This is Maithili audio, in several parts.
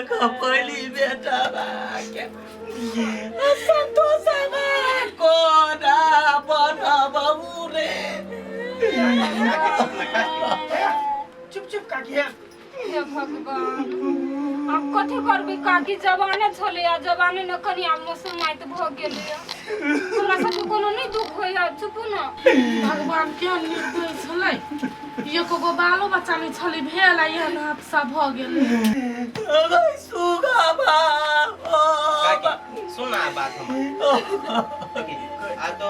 देखऽ पहली बेटा के संतोष कोना बनबू रे। चुप चुप काकी है। हे भगवान, आब कथी करबै काकी? जवाने छलै आ जवाने ने कनि आब मुसलमाइत भऽ गेलै। हमरा सबके कोनो नहि दुख होइए, चुपू ने। भगवान केहन निर्दयी छलै, एको गो बालो बच्चा नहि छलै भेल आ एहन हादसा भऽ गेलै। सुगा। काकी सुन ना बात हमर, देखी, आ तो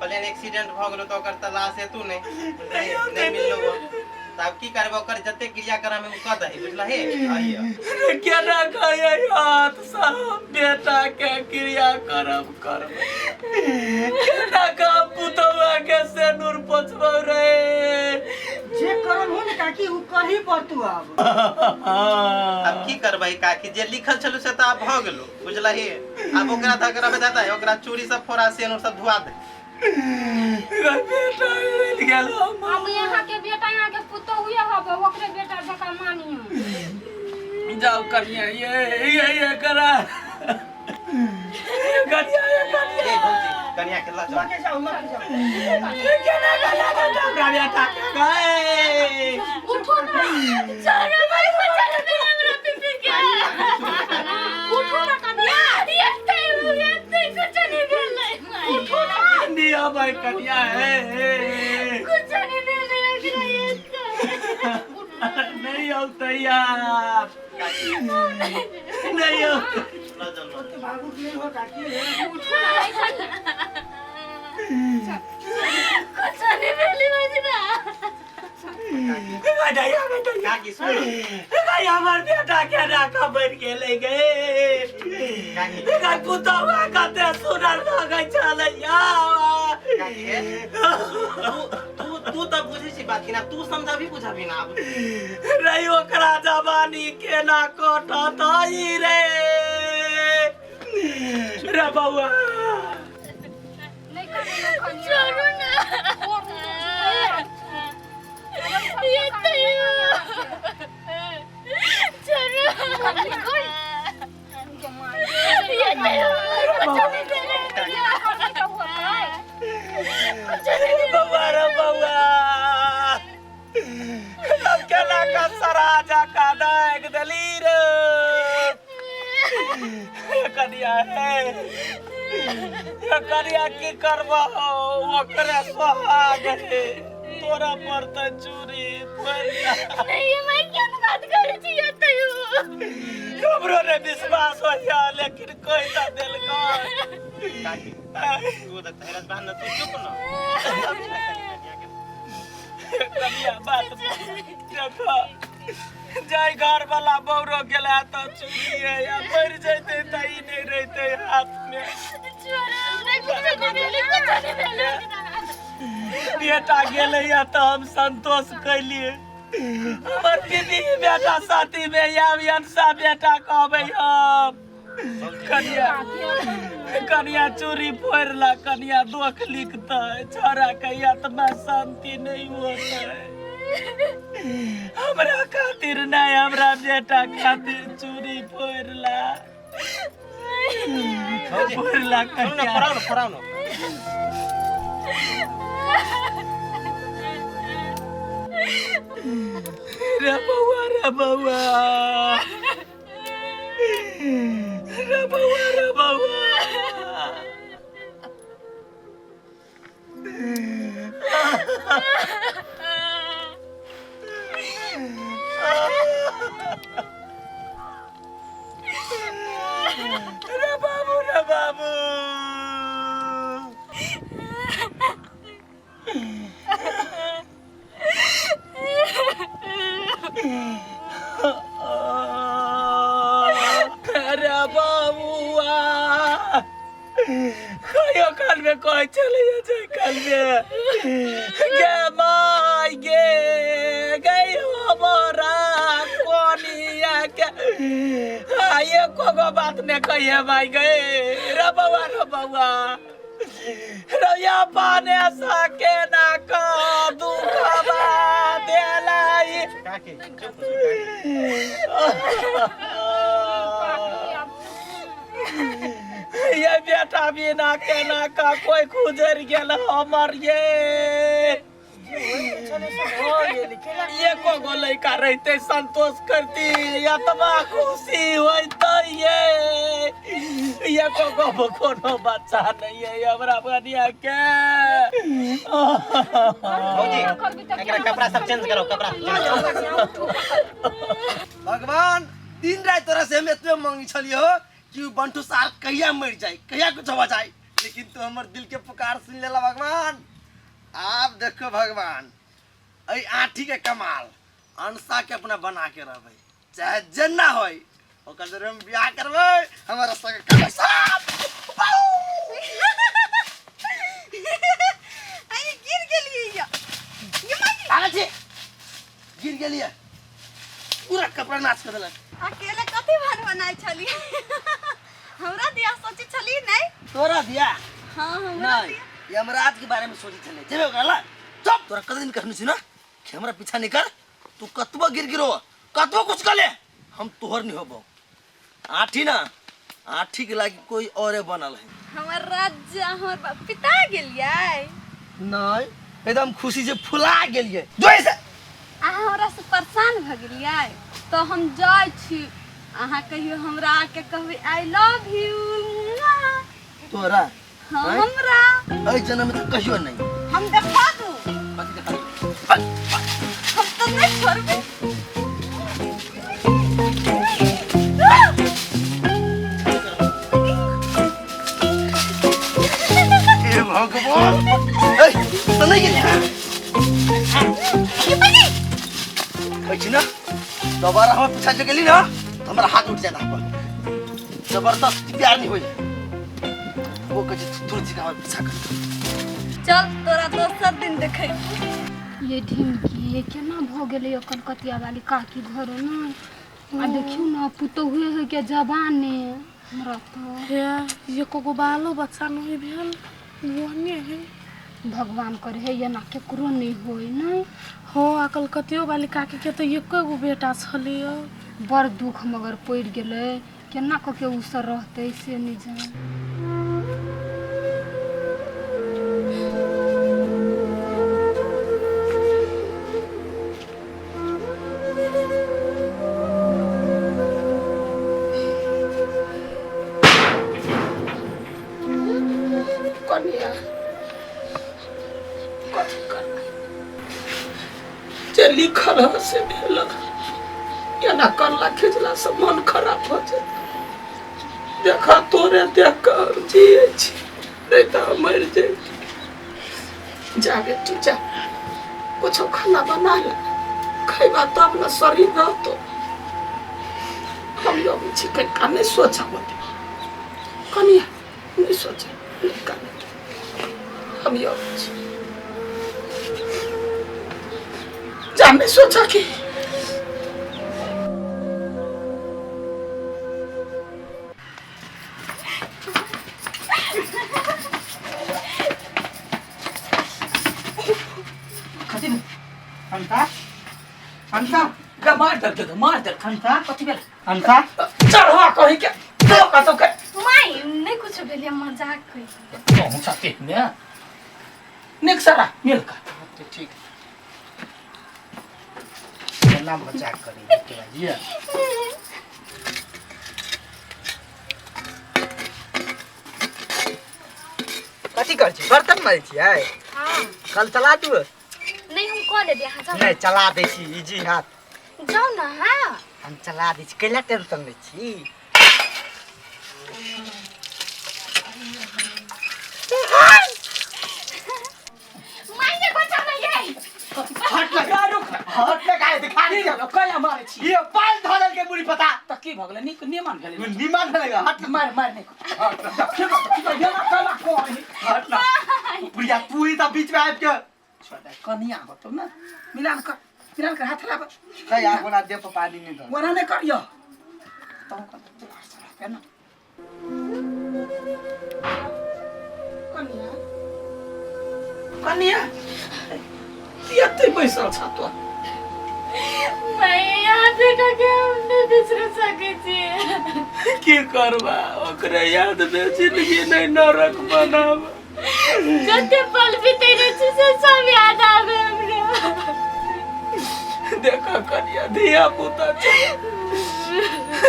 प्लेन एक्सीडेंट भऽ गेलो तऽ ओकर तऽ लाश हेतु नहि नहि नहि मिललो, तऽ आब की करबै? ओकर जते क्रियाक्रम है ओ कऽ दही, बुझलही? आइए केना कहियै हाथ सँ बेटा के क्रिया करम करबै केना कऽ पुतौआ के सेनुर पोछबौ रे? जे करम हो ने काकी, उ करही पड़तू आब। आब की करबै काकी, जे लिखल छलू से तऽ आब भऽ गेलो, बुझलही? आब ओकरा धऽ के दादा, ओकरा चूड़ी सब फोड़ा, सेनुर सब धुआ दे। बेटा मिल गेल। अब यहाँ के बेटा, यहाँ के पुतोहुए हबो, ओकरे बेटा जकाँ मानियो। जाओ कन्या, ये करा कन्या, ये कन्या। ए भौजी, कनिया के लऽ जाओ। लके जाओ, लके जाओ। केना कन्या के हमरा बेटा के गए? उठो ना। छोड़ो भाई, चलो ना हमरा पीपी के। उठो ना कन्या। एते एते कुछ नहीं भेलै। उठो ना। दिया भाई कन्या है। कुछ नहीं भेलै एकरा एते। नहीं औतै यार, नहीं औतै। लऽ जाओ, लऽ जाओ। ओते भागुक नहीं हो काकी। उठो ना रे कनिया। कुछ नहीं भेलै मजरा। बेटा, बेटा। काकी सुन। गई, हमर बेटा केना कऽ बनि गेलै गे? काकी। गई पुतौआ, कते सुनर लगै छलै। काकी हे, तू तू तू तऽ बुझै छी बात कि ना? तू समझाबी बुझाबी ना आब। रे, ओकरा जवानी केना कटत रे? रे बौआ। नहि करू ना कनिया। छोड़ू ना। एते छोड़ू। एते कुछ नहीं भेलै। बौआ रे बौआ, तब केना कऽ सराजा का दाग देली रे कनिया? हे ये कनिया, की करबो? ओकरे सोहाग हे, तोरा पर तऽ चूड़ी फोड़ि। नहीं मैं केहन बात करै छी एते? हमरो ने विश्वास होइया, लेकिन कोई तऽ देलकै। काकी, तू तऽ धैर्य बांध ना, तू चुप ना, समझाबी ना कनि कनिया के। कनिया, बात देखो, जाय घर वाला बौरो गेला तऽ चूड़िए या मरि जैते तऽ ई नहि रहिते हाथ में। छोड़ू हमरा, कुछ नहीं भेलै, कुछ नहीं भेलै। बेटा गेलै या तऽ हम संतोष कैलिए। हमर दीदी बेटा साथी में आब अनसा बेटा कहबै हम। कनिया, कनिया, चूड़ी फोड़ला कनिया, दोख लिखतै छोरा के, आत्मा शांति नहीं होतै। हमरा खातिर नहीं, हमरा बेटा खातिर चूड़ी फोड़ला। भौजी, फोड़ला। सुनू ना। कनिया। फोड़ाउ ना, फोड़ाउ ना। रे बौआ, रे बौआ, रे बौआ, रे बौआ। रे बाबू, रे बाबू। अरे बाबुआ, कहियो कालमे कहै छलैया जे कालमे गे माय गे, गई हमरा कोनिया के आ एको गो बात ने कहिए माय गे। रे बौआ, रे बौआ, रैया पाने सके ना क दुखबा देलाई। काकी, चुप हो जाओ, काकी। बेटा बिना केना का कोई गुजर गेल हमर ये। एको गो लड़का रहते संतोष करती, एतबा खुशी होते ये। एको गो कोनो बच्चा नहीं है हमरा बनिया के। भौजी एकरा कपड़ा सब चेंज करो, कपड़ा चेंज करो। भगवान दिन रात तोरा से हम एतबे मांगी छलियो कि उ बंटू सार कहिया मर जाए, कहिया कुछ हो जाए, लेकिन तू हमर दिल के पुकार सुन लेला भगवान। आप देखो भगवान ऐ आठी के कमाल, अनसा के अपना बना के रहबे चाहे जेना होय, ओकर जरे हम बियाह करबै, हमर संगे करबै साथ। अरे गिर गेलियै या। ये माई आगे छी गिर गेलियै, पूरा कपड़ा नाच कर देलक। अकेले कथी भान बनाइ छली? हमरा दिया सोची छली नहीं? तोरा दिया? हाँ हमरा नहीं, दिया। यमराज के बारे में सोची छले। जेबे ओकरा ला चुप। तोरा कत दिन कहने छी ना कि हमरा पीछा नहीं कर, तू कतबो गिर गिरो कतबो कुछ कर ले हम तोहर नहीं होबो। आठी ना आठी के लागी कोई औरे बनल है। हमर राजा हमर बाप पिता गेलियै। नहीं एकदम खुशी से फुला गेलियै। जो ऐसे अहाँ हमरा से परेशान भ गेलियै तो हम जाइ छी, अहाँ कहियो हमरा आके कहबै I love you. तोरा? हाँ हमरा। एहि जन्म में तो कहियो नहीं। हम देखा दू। कथी देखा दू? हम तो नहीं छोड़बै। हे भगवान, ए तो नहीं गेलियै। कहै छी ना दोबारा हमर पीछा जे गेली ना तो हमरा हाथ उठ जाता पर जबरदस्त प्यार नहीं होई। वो कहै छै तुलसी के हमर पीछा कर। चल तोरा दोसर दिन देखै। ये ढिमकी ये केना भ गेलै कलकतिया वाली काकी घर न? आ देखियौ न पुतोहुए होय के जवाने हमरा तो। हे एको गो बालो बच्चा नहीं भेल ओहने है। भगवान करे हे एना केकरो नहीं होय नहीं। हाँ आ कलकतियो वाली काकी के तो एको गो बेटा छलियो। बड़ दुख मगर पड़ि गेलै, केना कऽ के उ सब रहतै से नहीं जान। कनिया कथी करबै, जे लिखल है से भेल। एना करला खिचला से मन खराब हो जाए। देखा तोरे देख कऽ हम जियै छी, नहीं तऽ हम मरि जैती। जा बेटी जा, कुछो खाना बना ले, खैबा तब न शरीर रहतो। हम अबै छी कनिका, नहीं सोचब कनिया, नहीं सोचब नहीं काने, हम अबै छी। जा नहीं सोचा की। अंता अंता गा मार दल के मार दल। अंता कथी भेल? अंता चढ़वा कहि के तो कतौ के माई नहीं कुछ भेल, मजाक कहि कहूं छथि ने निक सारा मिल का। ठीक केना मजाक करी के ये। कथी कर छी? बर्तन मारै छियै? हां कल चला दू? नहीं हम कऽ लेबै, अहाँ जाउ। नहीं चला दै छी इजी हाथ। जाउ ना। हां हम चला दै छी, कैला टेंशन लै छी। माई ने बचा नहीं ये। हट लगा रुक, हट लगा दिखा की भेलौ? कया मारै छी? ये पाल धरल के मुड़ी पता त की भऽ गेलै? नीक निमन भेलै। निमन भेलै। हट मार मार नहीं। हट ना प्रिया, तू ही त बीच में आबि के कनिया होतौ ना, मिलान कर, मिलान कर हाथ लाब। कया ओना दे पर पानी नहीं दो। ओना नहीं करियो तौ कर ना। कनिया कनिया एते बैसल छ तो। मैं यहाँ बेटा के हम नहीं बिसर सकै छी। की करबा, ओकरे याद में जिंदगी नहीं नरक बनाब। जते पल बीते छै से सब याद आवे हमरा। देखा कनिया, धिया पुता छै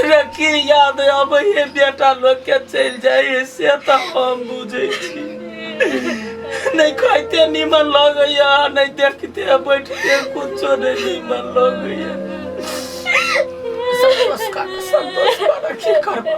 रे, की याद अबै है बेटा लोग के चलि जाइ है, से तऽ हम बुझै छी। नहीं खाइते नीमन लगैया, नहीं देखते बैठते कुछो नहीं नीमन लगैया। संतोष कर, संतोष कर, की करबा।